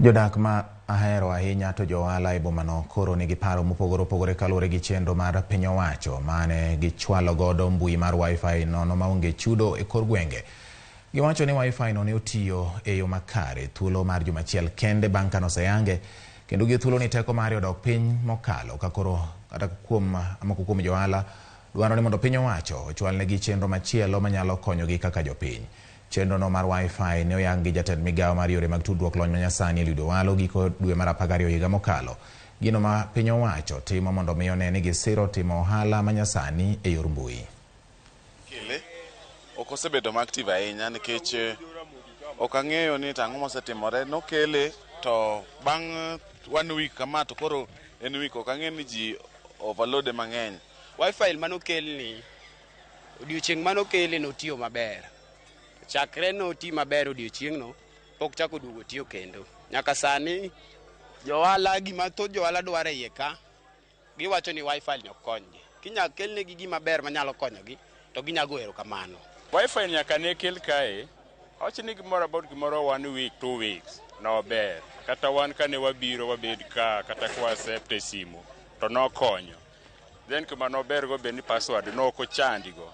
Jodak ma ahero ahinya to jo ohala e bomano koro nigi paro mopogore opogore kaluwore gi chenro mar piny owacho mane gichwalo godo mbui mar wifi nono maonge chudo e kor gwenge. Giwacho ni wifi no ne otiyo e yo makare thuolo mar juma achiel kende bang' kane oseyange kendo gi thuolo ni teko mare odok piny mokalo ka koro kata kuom moko kuom jo ohala dwaro ni mondo piny owacho ochwalnegi chenro machielo manyalo konyogi kaka jopiny. Chenro no mar wifi ne oyang gi jatend migawo mar yore mag tudruok lony manyasani Eliud Owalo giko dwe mar 12 higa mokalo. Gino ma piny owacho timo mondo mi one ni gisiro timo ohala manyasani e yor mbui. Kele ok osebedo ma active ahinya nikech ok ang'eyo ni to ang'o mosetimore. Nokele to bang' one week kama to koro en week ok ang'e ni ji overload mang'eny. Wifi manokelni odiochieng' manokele notiyo maber. Chakre noti maber odiochieng'no pok chako duogo tiyo kendo. Nyaka sani johala gima thoth johala dwaro e iye ka giwacho ni wifi ni ok konygi. Kinya kelnegi gima ber manyalo konyogi to ginya go erokamano. Wifi nyaka ne kel kae, awach ni gimoro about gimoro one week, 2 weeks nober. Kata wan kane wabiro wabed ka kata kwa accept e simu to nokonyo. Then kuma nober go be ni password nok ochandi go.